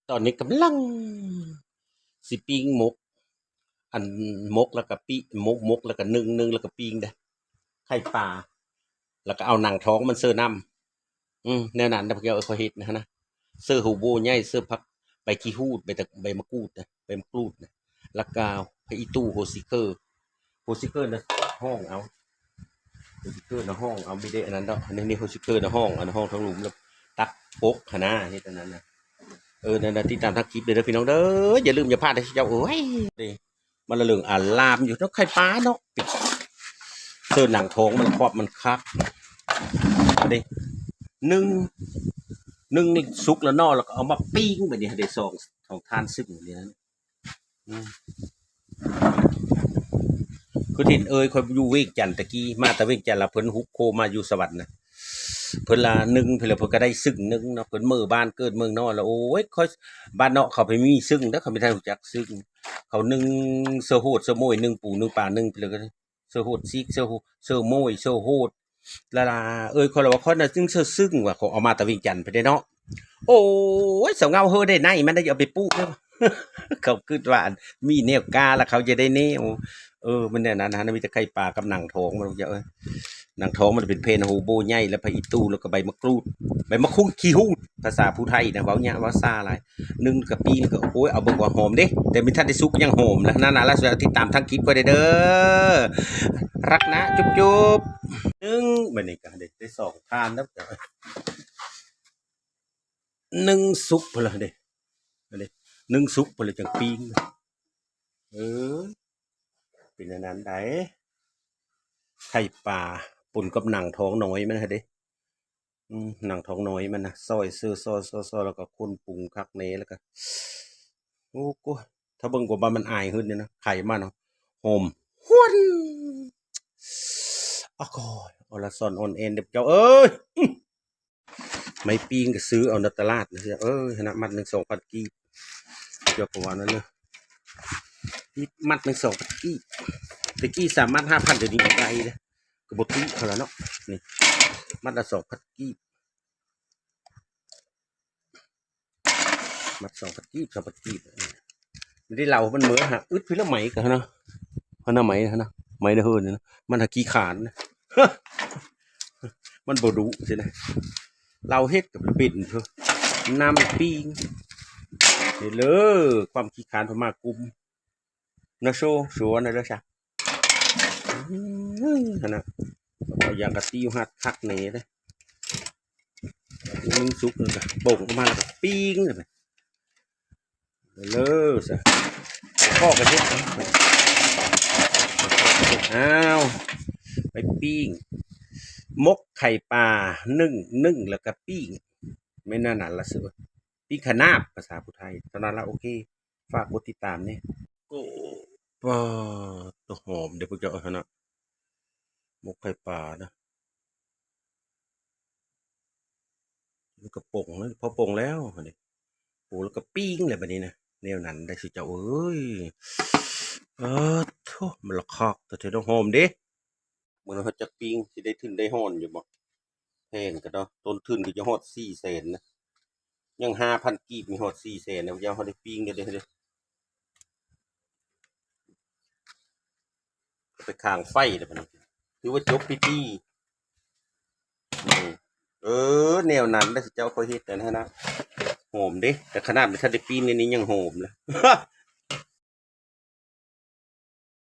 ຕອນນີ້ກຳລັງຊິປີ້ງໝົກ ອັນໝົກແລ້ວກໍປີ້ງ ໝົກ ໝົກແລ້ວກໍໜຶ້ງ ໜຶ້ງແລ້ວກໍປີ້ງເດ້ ໄຂ່ປາ ແລ້ວກໍເອົາໜັງທ້ອງມັນເຊີນ້ຳ. ອືມ ແນວນັ້ນນະ ພວກເຈົ້າເອີຍ ຂ້ອຍເຮັດນະຫັ້ນນະ ເຊີໂຮໂບໃຫຍ່ ເຊີຜັກ ໃບຂີ້ຫູດ ໃບຕະ ໃບມະກູດນະ ໃບມະກຣູດນະ ແລ້ວກໍຜັກອີ່ຕູ່ ຫົວຊິເກີ ຫົວຊິເກີນະ ຫ້ອງເອົາ ຫົວຊິເກີນະ ຫ້ອງເອົາ ມີແຕ່ອັນນັ້ນດອກ ນີ້ ນີ້ ຫົວຊິເກີນະ ຫ້ອງ ອັນຫ້ອງທາງລຸ່ມ ແລ້ວຕັກປົກຫັ້ນນະ ເຮັດອັນນັ້ນນະ. ເອີ ນັ້ນນະ ຕິດຕາມທາງຄລິບເດີ ເດີພີ່ນ້ອງເດີ ຢ່າລືມຢ່າພາດເດີເຈົ້າເອີຍ. ນີ້ ມັນລະເລື່ອງອາລາມຢູ່ເນາະ ໄຂ່ປາເນາະ ເຊີໜັງທ້ອງມັນຄອບມັນຄັກ. ອັນນີ້ໜຶ້ງ ໜຶ້ງສຸກແລ້ວເນາະ ແລ້ວກໍເອົາມາປີ້ງແບບນີ້ ໃຫ້ໄດ້ສອງ ສອງທ່ານຊຶ້ງນີ້ນະ. ອືມ ຄືເຫັນເອີຍ ຂ້ອຍຢູ່ວຽງຈັນຕະກີ້ ມາແຕ່ວຽງຈັນ ແລ້ວເພິ່ນຮຸບໂຄມາຢູ່ສະຫວັນນະ ເພິ່ນລະໜຶ້ງ ເພິ່ນລະ ເພິ່ນກໍໄດ້ຊຶ້ງໜຶ່ງເນາະ ເພິ່ນເມືອບ້ານເກີດເມືອງນອນ ແລ້ວ ໂອ້ຍ ຂ້ອຍ ບ້ານເນາະ ເຂົາໄປມີຊຶ້ງເດີ ເຂົາມີທ່ານຮູ້ຈັກຊຶ້ງ ເຂົາໜຶ້ງເຊີໂຫດ ເຊີໂມຍ ໜຶ້ງປູ ໜຶ້ງປາ ໜຶ້ງ ເພິ່ນລະ ເຊີໂຫດຊິກ ເຊີໂຫ ເຊີໂມຍ ເຊີໂຫດ ລະລາ ເອີຍ ຂ້ອຍລະວ່າ ຂ້ອຍນະຈຶ່ງເຊີຊຶ້ງວ່າ ຂ້ອຍເອົາມາແຕ່ວຽງຈັນພຸ້ນເດ້ເນາະ. ໂອ້ຍ ສາວເຫງົາເຮີ້ ໄດ້ໄນມັນໄດ້ ເອົາໄປປູກເດີ ເຂົາຄິດວ່າ ອັນ ມີແນວກ້າລະ ເຂົາຈະໄດ້ແນວ ເອີ ມັນແນວນັ້ນນະ ມີແຕ່ໄຂ່ປາກັບໜັງທ້ອງມັນ ເຈົ້າເອີຍ ໜັງທ້ອງມັນເປັນແຜ່ນໂຮໂບໃຫຍ່ ແລ້ວຜັກອີ່ຕູ່ ແລ້ວກໍໃບມະກຣູດ ໃບມະຄຸດຂີ້ຫູດ ພາສາຜູ້ໄທນະ ເວົ້າຍາກ ເວົ້າຊ້າຫຼາຍ ໜຶ້ງກະປີ້ງ ແລ້ວກໍ ໂອ້ຍ ເອົາເບິ່ງວ່າຫອມເດ້ ແຕ່ບໍ່ທັນໄດ້ສຸກຍັງຫອມນະ. ນັ້ນນະ ແລ້ວຕິດຕາມທາງຄລິບຂ້ອຍເດີ ເດີ ລັກນະ ຈຸບໆ. ໜຶ້ງ ບາດນີ້ກໍໄດ້ ໄດ້ສອງທ່ານແລ້ວ ໜຶ້ງສຸກພຸ້ນລະເດ້ ອັນນີ້ໜຶ້ງສຸກພຸ້ນລະຈັ່ງປີ້ງ. ເອີ ເປັນອັນນັ້ນໃດ ໄຂ່ປາປົນກັບໜັງທ້ອງນ້ອຍມັນຫັ້ນເດ້. ອືມ ໜັງທ້ອງນ້ອຍມັນນະ ຊອຍເຊີ ຊອຍ ຊອຍ ຊອຍ ແລ້ວກໍຄົນປຸງຄັກແນ່ ແລ້ວກໍ ໂອ້ໂກ ຖ້າເບິ່ງກວ່າມັນອາຍຫຶດນີ້ນະ ໄຂ່ມາເນາະ ຫອມຫວນ ອາກອຍ ອອລະຊອນອອນແອນເດີເຈົ້າເອີຍ. ໄມ້ປີ້ງກໍຊື້ເອົາໃນຕະຫຼາດນະ ເອີຍ ຫັ້ນນະ ມັດໜຶ່ງສອງພັນກີບ ເຈົ້າກໍວ່ານັ້ນເດີ ມັດໜຶ່ງສອງພັນກີບ ແຕ່ກີ້ສາມມັດຫ້າພັນ ດຽວນີ້ບໍ່ໄດ້ເດ້ ກໍບໍ່ຖືກເທົ່າລະເນາະ. ນີ້ ມັດລະສອງພັນກີບ ມັດສອງພັນກີບ ສອງພັນກີບ ມັນໄດ້ເລົ່າມັນເໝີຫາ ອຶດພີລະໄໝກໍຫັ້ນນະ ຫັ້ນນະໄໝຫັ້ນນະ ໄໝນະເຮີ້ນນະ ມັນຫາຂີ້ຄ້ານນະ ມັນບໍ່ດຸຊີ້ນະ ເລົ່າເຮັດກໍບໍ່ເປັນເທື່ອ ນ້ຳປີ້ງ ນີ້ເລີຍ ຄວາມຂີ້ຄ້ານພະມ້າກຸມ ນະໂຊ ໂຊນະເດີຊະ ອືມ ຫັ້ນນະ ເອົາຢາງກະຕິຢູ່ຫັດຄັກແນ່ເດ້ ໜຶ້ງສຸກແລ້ວກະປົງອອກມາແລ້ວກະປີ້ງເລີຍ ເລີຍຊະ ພໍ້ກະເຮັດ ອ້າວ ໄປປີ້ງ ໝົກໄຂ່ປາ ໜຶ້ງ ໜຶ້ງແລ້ວກະປີ້ງ ແມ່ນແນວນັ້ນລະຊື່ ປີ້ງຂະໜາບ ພາສາຜູ້ໄທ ເທົ່ານັ້ນລະ ໂອເຄ ຝາກກົດຕິດຕາມແນ່ ໂອ້ ປາດໂທ້ ຫອມເດ້ພວກເຈົ້າ ເອີ ຫັ້ນນະ ໝົກໄຂ່ປານະ ແລ້ວກໍປົງ ພໍປົງແລ້ວຫັ້ນເດ້ ໂອ້ ແລ້ວກໍປີ້ງແລ້ວບັດນີ້ນະ ແນວນັ້ນໄດ໋ ເຈົ້າເອີຍ ປາດໂທ້ ມັນລະຄັກແທ້ໆ ເນາະ ຫອມເດ້. ມື້ນີ້ເຮົາຈັກປີ້ງ ຊິໄດ້ທຶນໄດ້ຮອນຢູ່ບໍ່? ແພງກະເນາະ ຕົ້ນທຶນກໍຈະຮອດສີ່ແສນນະ ຍັງຫ້າພັນກີບ ມີຮອດສີ່ແສນນະ ເຮົາໄດ້ປີ້ງເດ້ ເດ້ ເດ້ ໄປຄາງໄຟແລ້ວບັດນີ້ ຖືວ່າຈົບພິທີ. ເອີ ແນວນັ້ນແຫຼະ ເຈົ້າ ຂ້ອຍເຮັດອັນນັ້ນນະ ຫອມເດ້ ແຕ່ຂະໜາດບໍ່ທັນໄດ້ປີ້ງນີ້ຍັງຫອມລະ.